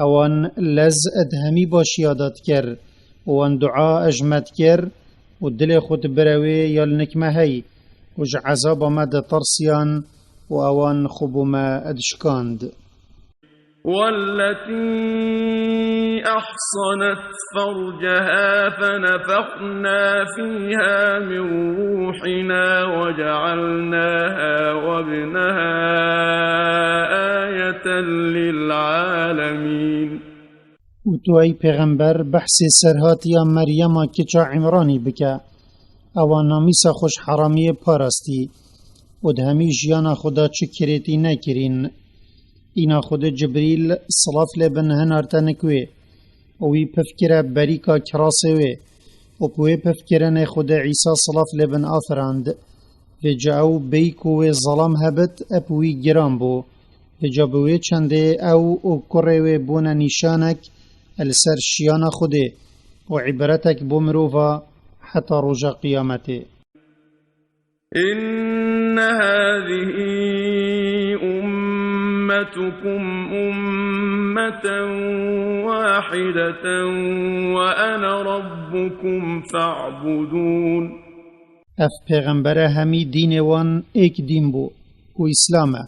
ewan lez di hemî başiya de dikir û wan dua ji me dikir û dilê xwe dibire wê ya li nik me hey û ji ezaba me ditirsiyan û ewan xwe bo me dişkand. والتي أحصنت فرجها فنفخنا فيها من روحنا وجعلناها وابنها آية للعالمين. û tu ey pêxember behsê serhatiya Meryema kiça Îmranî bike. Ewa namîsa xwe ji heramiyê parastî û di hemî jiyana xwe de çi kirêtî nekirîn. Îna Xwedê Cibrîl silav lê bin hinarte nik wê û wî pif kire berîka kirasê wê û bi wê pifkirinê Xwedê Îsa silav lê bin afirand. Vêca ew bêyî ku wê zelam hebit, eb wî giran bû. Vêca bi wê çendê ew û kurê wê bûne nîşanek li ser şiyana Xwedê û îbretek bo mirova heta roja qiyametê. إن هذه أمتكم أمة واحدة وأنا ربكم فاعبدون. Ev pêxembere hemî dînê wan êk dîn bû û Îslam e.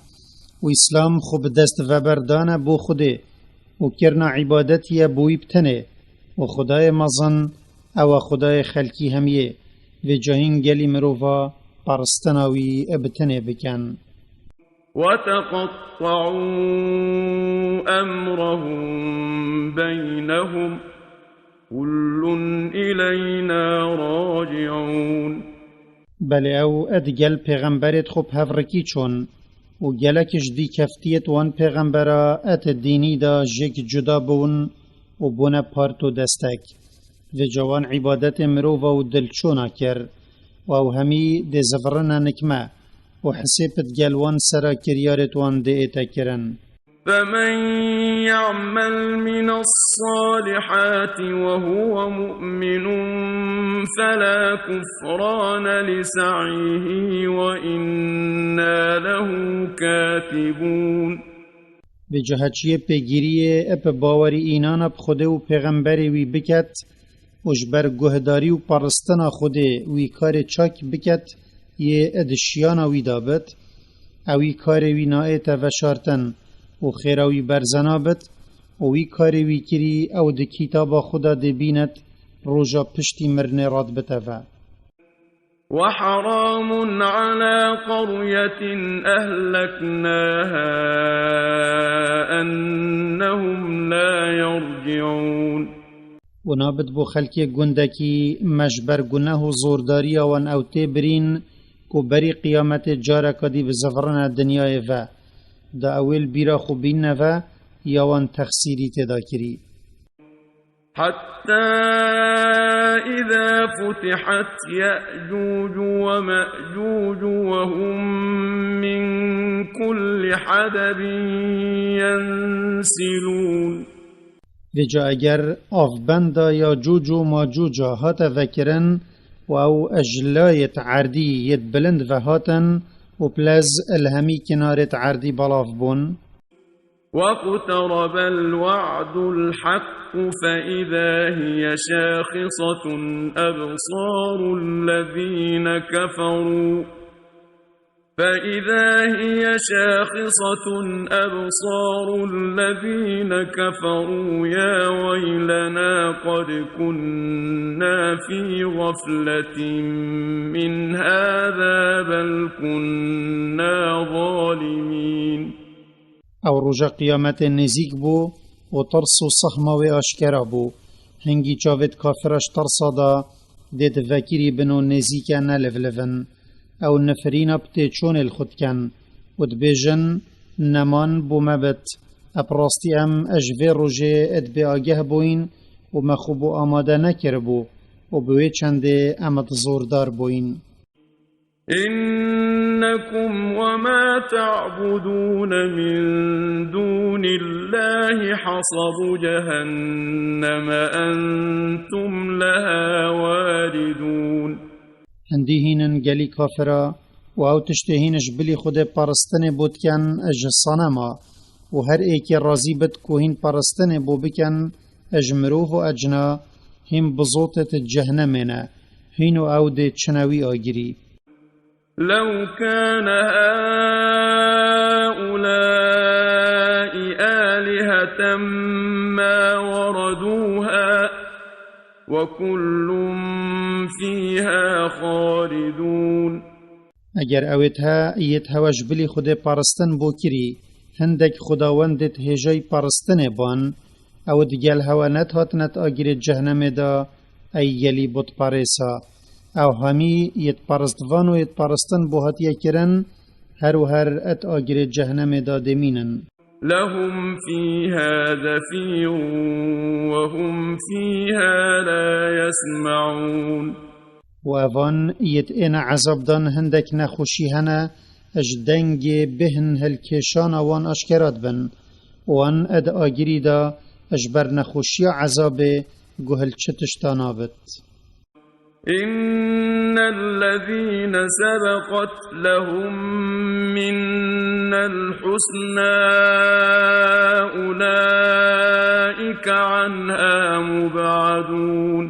Û Îslam xwe bi dest veber dane bo Xwedê û kirina îbadetî ye bo wî bi tenê û Xwedayê mezin ew e Xwedayê xelkî hemiyê. Vêca hîn gelî mirova paristina wî bi tenê bikin. وتقطعوا أمرهم بينهم كل إلينا راجعون. Belê ew ed gel pêxemberêt xwe bi hev rikî çûn û gelek ji dîkeftiyêt wan pêxembera et dînî de jêk cuda bûn û bûne part û destek. Vêca wan îbadetê mirova û dilçûna kir û ew hemî dê zivirine nikme û hisêb id gel wan sera kiryarêt wan dê ête kirin. فمن يعمل من الصالحات وهو مؤمن فلا كفران لسعيه وإنا له كاتبون. Vêca heçiyê pêgiriyê ep bawerî înana bi Xwedê û pêxemberê wî biket û ji ber guhdarî û paristina Xwedê wî karê çak biket yê di şiyana wî de bit, ewî karê wî naête veşartin û xêra wî berze nabit û wî karê wî kirî ew di kîtaba xwe de dê bînet roja piştî mirinê radbite ve. وحرام على قرية أهلكناها أنهم لا يرجعون. û nabit bo xelkê gundekî me ji ber guneh û zordariya wan ew tê birîn ku berî qiyametê careka dî bizivirine dinyayê ve, da ew ê li bîra xwe bînine ve ya wan texsîrî tê de kirî. حتى إذا فتحت يأجوج ومأجوج وهم من كل حدب ينسلون. Vêca eger avbenda Yacûc û Macûca hate vekirin û ew ji layêt erdî yêt bilind ve hatin û plez li hemî kinarêt erdî belav bûn. واقترب الوعد الحق فإذا هي شاخصة أبصار الذين كفروا فإذا هي شاخصة أبصار الذين كفروا يا ويلنا قد كنا في غفلة من هذا بل كنا ظالمين. Ew roja qiyametê nêzîk bû û tirs û sehma wê aşkera bû. Hingî çavêt kafira ji tirsa de dê di vekirî bin û nêzîke nelivlivin. Ew nifirîna bi têçûnê li xwe dikin û dibêjin, Neman bo me bit. Eb rastî em ji vê rojê ed bê ageh bûyîn û me xwe bo amade nekiribû û bi wê çendê em ed zordar bûyîn. إنكم وما تعبدون من دون الله حصب جهنم أنتم لها واردون. Hindî hînin gelî kafira û ew tiştê hîn ji bilî Xwedê paristinê bo dikin ji sanema û her êkê razî bit ku hîn paristinê bo bikin ji mirov û ecna hîn bizotêt cehnemê ne. Hîn û ew dê çine wî agirî. لو كان هؤلاء لما وردوها وكل فيها خالدون. Eger ew êt he, yêt hewe ji bilî Xwedê paristin bo kirî, hindek xwedawendêt hêjayî paristinê ban, ew digel hewe net hatine agirê cehnemê de, ey gelî butparêsa. Ew hemî yêt paristvan û yêt paristin bo hatiye kirin, her û her et agirê cehnemê de dêmînin. لهم فيها زفير وهم فيها لا يسمعون. û evan yêt êne ezabdan hindek nexweşî hene, ji dengê bêhn hilkêşana wan aşkera dibin. Wan ed agirî de ji ber nexweşiya ezabê guh li çi tişta nabit. إن الذين سبقت لهم منا الحسنى أولئك عنها مبعدون.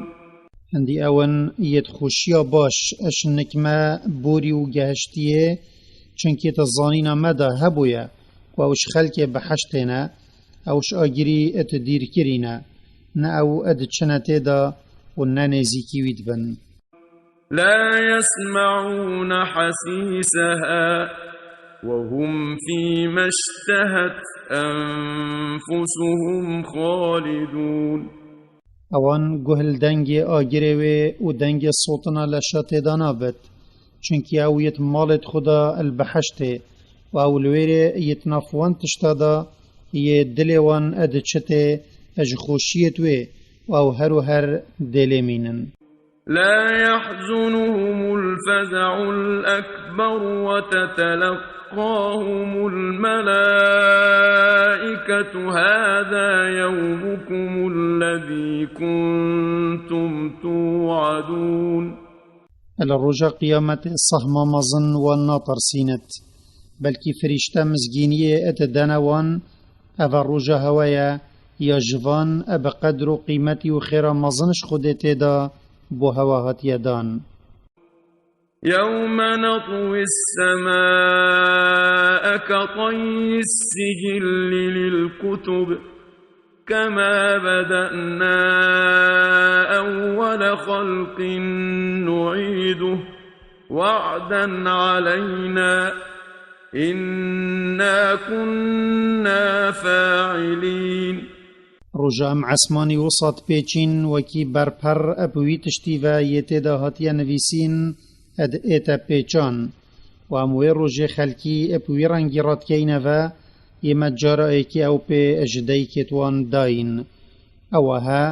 Hindî ew in yêt xweşiya baş, ji nikme borî û gehiştiyê, çunkî di zanîna me de hebûye ku ew ji xelkê biheştê ne, ew ji agirî êt dîrkirî ne, ne ew êt çine tê de û ne nêzîkî wî dibin. لا يسمعون حسيسها وهم فيما اشتهت أنفسهم خالدون. Ewan guh li dengê agirê wê û dengê sotina leşa tê de nabit, çunkî ew yêt malêt xwe de li biheştê û ew li wêrê yêt nav wan tişta de yê dilê wan êt çitê ji xweşiyêt wê û ew her û her dêlê mînin. لا يحزنهم الفزع الأكبر وتتلقاهم الملائكة هذا يومكم الذي كنتم توعدون. Li roja qiyametê sehma mezin wan natirsînit. Belkî firîşte mizgîniyê êt dene wan, eva roja hewe ye, ya ji van e bi qedr û qîmetî û xêra mezin ji Xwedê tê de bo hewe hatiye dan. يوم نطوي السماء كطي السجل للكتب كما بدأنا أول خلق نعيده وعدا علينا إنا كنا فاعلين. Roja em esmanî wisa dipêçîn, wekî berper eb wî tiştî ve yê tê de hatiye nivîsîn, êt ête pêçan. Û em wê rojê xelkî eb wî rengî radikeyne ve, yê me cara êkê ew pê ji deykêt wan dayîn. Ewa he,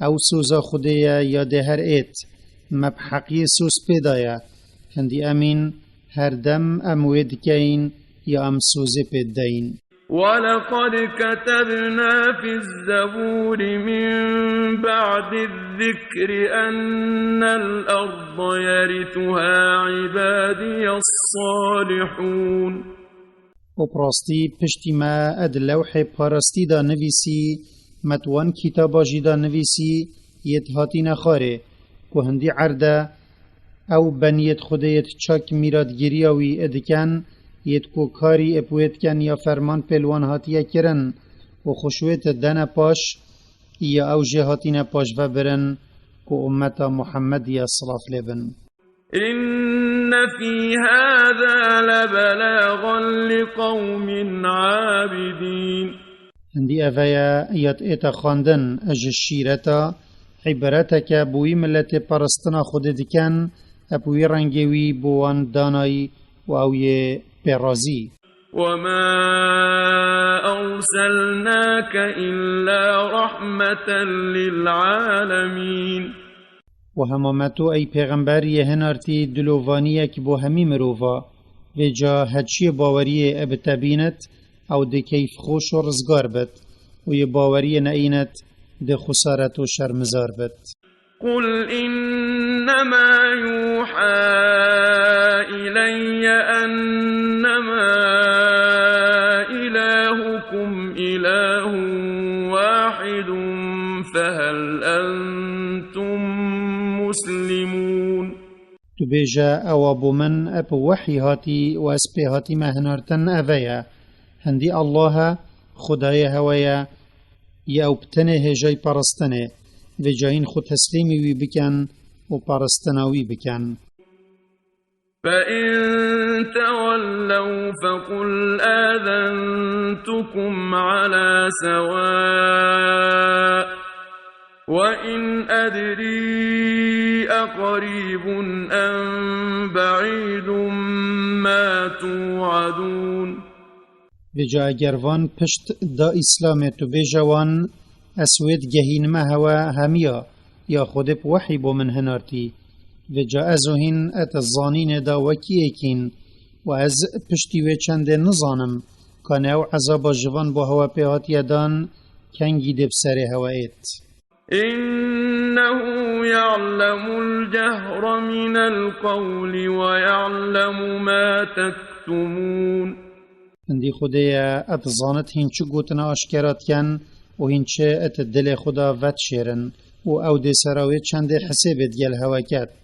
ew soza Xwedê ye ya dê her êt. Me bi heqiyê soz pê daye. Hindî emîn, her dem em wê dikeyîn ya em sozê pê dideyîn. ولقد كتبنا في الزبور من بعد الذكر أن الأرض يرثها عبادي الصالحون. û bi rastî piştî me êd lewhê parastî de nivîsî, me di wan kitaba jî de nivîsî, yêd hatîne xwarê, ku hindî erde ew beniyêd Xwedê yêd çak mîratgiriya wî diken, yêd ku karî eb wê diken ya ferman pê li wan hatiye kirin û xweşwêd dene paş, ya ew jê hatîne paşve birin ku ummeta Muhemmed ye, silav lê bin. إن في هذا لبلاغا لقوم عابدين. Hindî eve ye yad êta xwendin ji şîreta, îbreteke bo wî miletê peristina Xwedê diken, eb wî rengê wî bo wan danayî û ew yê pê razî. وما أرسلناك إلا رحمة للعالمين. Û hema me tu, ey pêxember, yê hinartî dilovaniyek bo hemî mirova, vêca heçiyê baweriyê eb te bînit, ew dê keyfxweş û rizgar bit, û yê baweriyê neînit, dê xwesaret û şermizar bit. قل إنما يوحى إلي أنما إلهكم إله واحد فهل أنتم مسلمون. Tu bêje, ewa bo min eb wehy hatî û ez pê hatîme hinartin eve ye. Hindî Allah e, Xwedayê hewe ye, Yê ew bi tenê hêjayî parastinê, vêca hîn xwe teslîmî wî bikin û parastina wî bikin. فإن تولوا فقل آذنتكم على سواء وإن أدري أقريب أم بعيد ما توعدون. Vêca eger van pişt da Îslamê tu bêje wan, ez wê digehînime hewe hemiya, ya Xwedê bi wehî bo min hinartî. Vêca ez û hîn et zanînê da wekî êkîn, û ez piştî wê çendê nizanim, ka ne ew ezaba ji van bo hewe pê hatiye dan, kengî dê bi serê hewe êt. إنه يعلم الجهر من القول ويعلم ما تكتمون. Hindî Xwedê ye, et zanit hîn çi gotina aşkera dikin û hîn çi et dilê xwe da vedişêrin û ew dê sera wê çendê hisêbê digel hewe ket.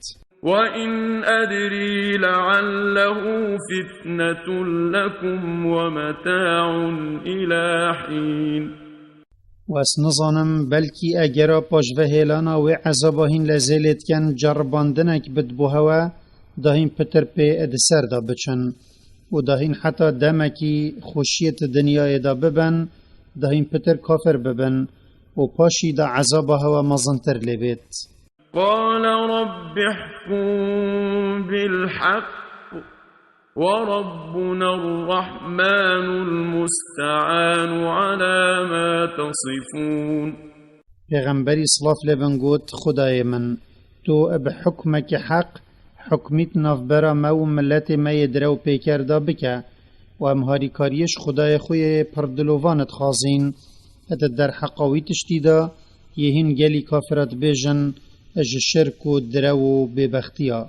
وإن أدري لعله فتنة لكم ومتاع إلى حين. Û ez nizanim, belkî egera paşvehêlana wê ezaba hîn lezê lê dikin ceribandinek bit bo hewe, da hîn pitir pê di ser de biçin. Û da hîn heta demekî xweşiyê di dinyayê de bibin, da hîn pitir kafir bibin û paşî da ezaba hewe mezintir lê bêt. قال رب احكم بالحق وربنا الرحمن المستعان على ما تصفون. Pêxemberî silav lê bin got, Xwedayê min, tu bi hukmekî heq hukmît navbera me û miletê me yê direw pêker de bike û em harîkariyê ji Xwedayê xwe yê pir dilovan dixwazîn. Di derheqa wî tiştî de yê hîn gelî kafira dibêjin ji şirk û direw û bêbextiya.